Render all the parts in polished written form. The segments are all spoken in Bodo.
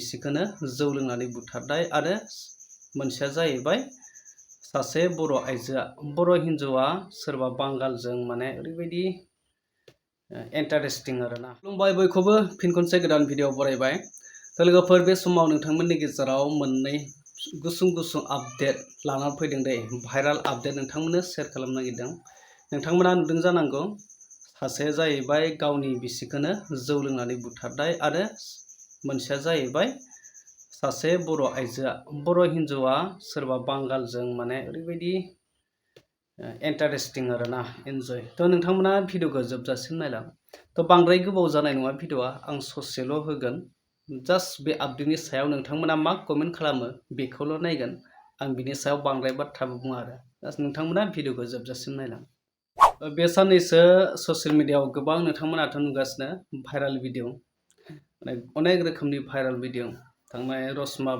बिसिखौनो जौ लोंनानै बुथारनाय आरो मोनसेया जाहैबाय सासे बर' आइजोआ बर' हिन्जावा सोरबा बांगालजों माने ओरैबायदि इन्टारेस्टिं आरोना। खुलुमबाय बयखौबो फिन खनसे गोदान भिडिअ बरायबाय। लोगोफोर बे समाव नोंथांमोननि गेजेराव मोननै गुसुं आपडेट लानानै फैदों दे, भाइराल आपडेट नोंथांमोननो शेयार खालामनो नागिरदों। नोंथांमोना नुदों जानांगौ, सासेया जाहैबाय गावनि बिसिखौनो जौ लोंनानै बुथारनाय आरो मोनसेया जाहैबाय सासे बर' आइजोआ बर' हिन्जावा सोरबा बांगालजों माने ओरैबायदि इन्टारेस्टिं आरोना, इन्जय। नोंथांमोना भिडिअखौ जोबजासिम नायलां। बांद्राय गोबाव जानाय नङा भिडिअआ, आं ससेल' होगोन। जास्ट बे आपडेटनि सायाव नोंथांमोना मा कमेन्ट खालामो बेखौल' नायगोन। आं बिनि सायाव बांद्राय बाथ्राबो बुङा आरो। जास्ट नोंथांमोना भिडिअखौ जोबजासिम नायलां। बे साननैसो ससियेल मिडियाआव गोबां नोंथांमोनाथ' नुगासिनो भाइराल भिडिअ, अनेक रोखोमनि भाइराल भिडिअ। थांनाय रसमा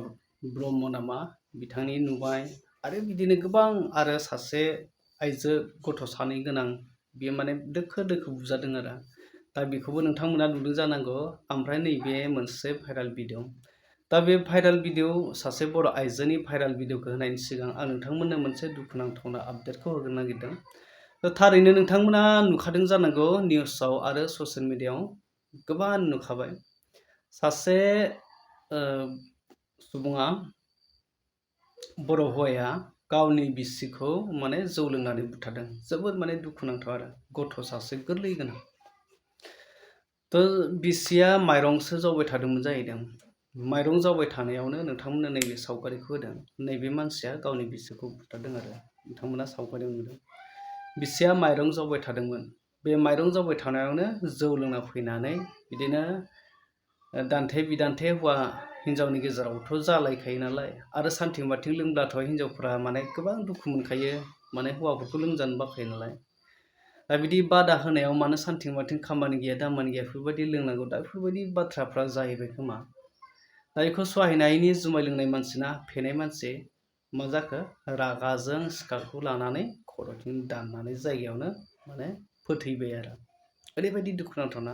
ब्रह्म नामा बिथांनि नुबाय, आरो बिदिनो गोबां, आरो सासे आइजो गथ' सानै गोनां बेयो माने दोखो दोखो बुजादों आरो। दा बेखौबो नोंथांमोना नुदों जानांगौ। ओमफ्राय नैबे मोनसे भाइराल भिडिअ। दा बे भाइराल भिडिअ, सासे बर' आइजोनि भाइराल भिडिअखौ होनायनि सिगां आं नोंथांमोननो मोनसे दुखुनांथावना आपडेटखौ होनो नागिरदों। थारैनो नोंथांमोना नुखादों जानांगौ, निउसाव आरो ससियेल मिडियाआव गोबां नुखाबाय। सासे सुबुङा, बर' हौवाया गावनि बिसिखौ माने जौ लोंनानै बुथारदों। जोबोद माने दुखुनांथाव आरो, गथ' सासे गोरलै गोनां। बिसिया माइरंसो जावबाय थादोंमोन जाहैदों। माइरं जावबाय थानायावनो नोंथांमोननो नैबे सावगारिखौ होदों। नैबे मानसिया गावनि बिसिखौ बुथारदों आरो, नोंथांमोना सावगारियाव नुदों। बिसिया माइरं जावबाय थादोंमोन। बे माइरं जावबाय थानायावनो जौ लोंना फैनानै बिदिनो दान्थे बिदान्थे हौवा हिन्जावनि गेजेरावथ' जालायखायो नालाय, आरो सान्थिं बाथिं लोंब्लाथ' हिन्जावफ्रा माने गोबां दुखु मोनखायो, माने हौवाफोरखौ लोंजानो बाखायो नालाय। दा बिदि बादा होनायाव मानो सान्थिं बाथिं खामानि गैया दामानि गैया बेफोरबायदि लोंनांगौ, दा बेफोरबायदि बाथ्राफ्रा जाहैबाय खोमा। दा बेखौ सहायनो हायैनि जुमाय लोंनाय मानसिना, फेनाय मानसि, मा जाखो, रागाजों सिखाखौ लानानै खर'थिं दाननानै जायगायावनो माने फोथैबाय आरो। ओरैबायदि दुखुनांथावना।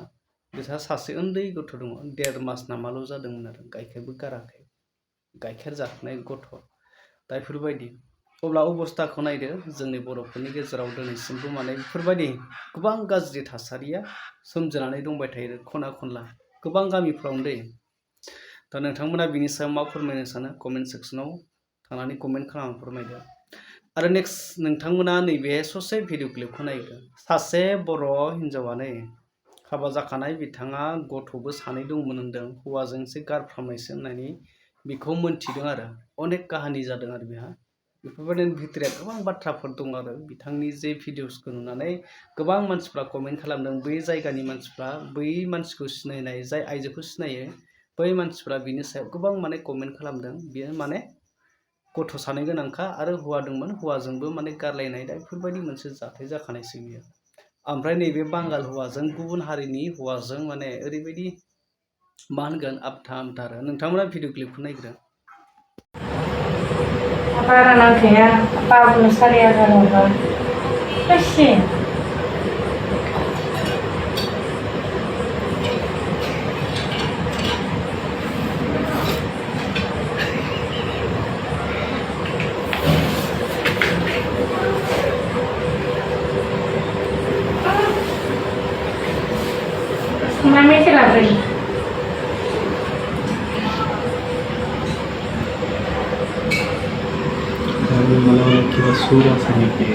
बिसोरहा सासे उन्दै गथ' दङ, 1.5 मास नामाल' जादोंमोन आरो, गाइखेरबो गाराखै, गाइखेर जाखानाय गथ'। दा बेफोरबायदि। अब्ला अबस्थाखौ नायदो, जोंनि बर'फोरनि गेजेराव दिनैसिमबो माने बेफोरबायदि गोबां गाज्रि थासारिया सोमजिनानै दंबाय थायो खना खनला, गोबां गामिफ्रावनो दै। दा नोंथांमोना बिनि सायाव मा फोरमायनो सानो कमेन्ट सेक्सनाव थांनानै कमेन्ट खालामनानै फोरमायदो। आरो नेक्स्ट, नोंथांमोना नैबे ससे भिडिअ क्लिपखौ नायदो। सासे बर' हिन्जावानो हाबा जाखानाय, बिथाङा गथ'बो सानै दंमोन होनदों, हौवाजोंसो गारफ्रामनायसो होननानै बेखौ मोन्थिदों आरो। अनेक काहानि जादों आरो बेहा। बेफोरबायदिनो भितोरिया गोबां बाथ्राफोर दं आरो। बिथांनि जे भिडिअसखौ नुनानै गोबां मानसिफ्रा कमेन्ट खालामदों। बै जायगानि मानसिफ्रा, बै मानसिखौ सिनायनाय, जाय आइजोखौ सिनायो, बै मानसिफ्रा बिनि सायाव गोबां माने कमेन्ट खालामदों। बियो माने गथ' सानै गोनांखा, आरो हौवा दंमोन, हौवाजोंबो माने गारलायनाय। दा बेफोरबायदि मोनसे जाथाय जाखानायसो बियो। ओमफ्राय नैबे बांगाल हौवाजों, गुबुन हारिनि हौवाजों माने ओरैबायदि मा होनगोन, आमथा आमथा आरो। नोंथांमोना video क्लिपखौ नायग्रो। Para não ter, para não sair da nova. Oxi. Mami se la beri. Malam kita surah sedikit.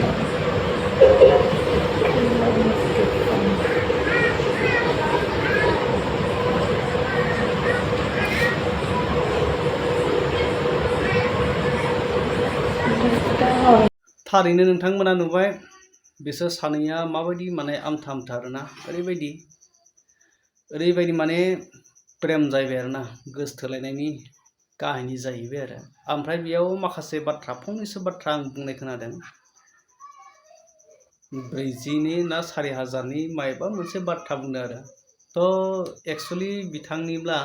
थारैनो नोंथांमोना नुबाय, बिसोर सानैया माबायदि माने आमथा आमथा आरोना। ओरैबायदि माने प्रेम जाहैबाय आरोना, गोसथोलायनायनि काहिनि जाहैबाय आरो। ओमफ्राय बेयाव माखासे बाथ्रा, फंनैसो बाथ्रा आं बुंनाय खोनादों। 40,000 ना 4,000 मायबा मोनसे बाथ्रा बुंदों आरो। एक्सुवेलि बिथांनिब्ला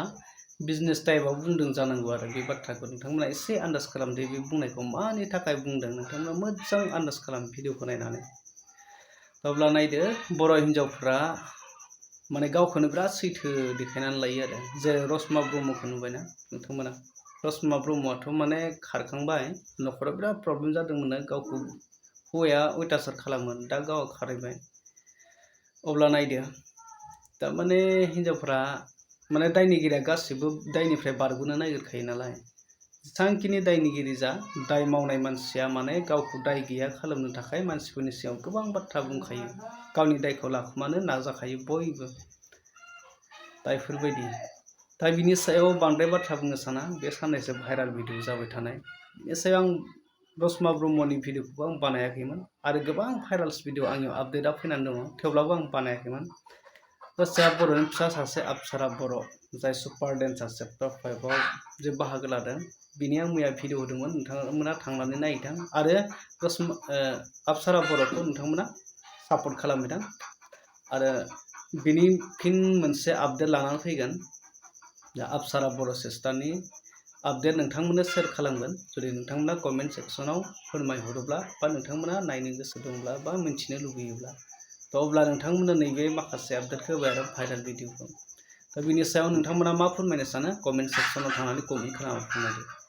बिजनेस टाइपआव बुंदों जानांगौ आरो बे बाथ्राखौ। नोंथांमोना एसे आन्दाज खालामदो, बे बुंनायखौ मानि थाखाय बुंदों। नोंथांमोना मोजां आन्दाज खालाम भिडिअखौ नायनानै। अब्ला नायदो, बर' हिन्जावफ्रा माने गावखौनो बिराद सैथो देखायनानै लायो आरो जेरै रसमा ब्रह्मखौ नुबायना नोंथांमोना रसमा ब्रह्मआथ' माने खारखांबाय न'खराव बिराद प्रब्लेम जादोंमोननो गावखौ हौवाया अयथासार खालामोन दा गावहा खारबाय अब्ला नायदो थारमाने हिनजावफ्रा माने दायनिगिरिया गासिबो दायनिफ्राय बारग'नो नागिरखायो नालाय जेसांखिनि दायनिगिरि जा दाय मावनाय मानसिया माने गावखौ दाय गैया खालामनो थाखाय मानसिफोरनि सिगाङाव गोबां बाथ्रा बुंखायो गावनि दायखौ लाखुमानो नाजाखायो बयबो दा बेफोरबायदि दा बिनि सायाव बांद्राय बाथ्रा बुंनो साना बे साननैसो भाइराल भिडिअ जाबाय थानाय बेनि सायाव आं रसमा ब्रह्मनि भिडिअखौबो आं बानायाखैमोन आरो गोबां भाइराल्स भिडिअ आंनियाव आपडेटआ फैनानै दङ थेवब्लाबो आं बानायाखैमोन दस्रा बर'नि फिसा सासे अप्सरा बर' जाय सुपार डेन्सार चेप्टार 5 आव जे बाहागो लादों बिनि आं मैया भिडिअ होदोंमोन नोंथांमोना थांनानै नायहैथां आरो अप्सरा बर'खौ नोंथांमोना सापर्ट खालामहैथां आरो बिनि फिन मोनसे आपडेट लानानै फैगोन अप्सरा बर' सिस्टारनि आपडेट नोंथांमोननो शेयार खालामगोन जुदि नोंथांमोना कमेन्ट सेक्सनाव फोरमायहरोब्ला बा नोंथांमोना नायनो गोसो दंब्ला बा मिन्थिनो लुगैयोब्ला थ' अब्ला नोंथांमोननो नैबे माखासे आपडेटखौ होबाय आरो भाइराल भिडिअखौ दा बिनि सायाव नोंथांमोना मा फोरमायनो सानो कमेन्ट सेक्सनाव थांनानै कमेन्ट खालामना फोरमायदो।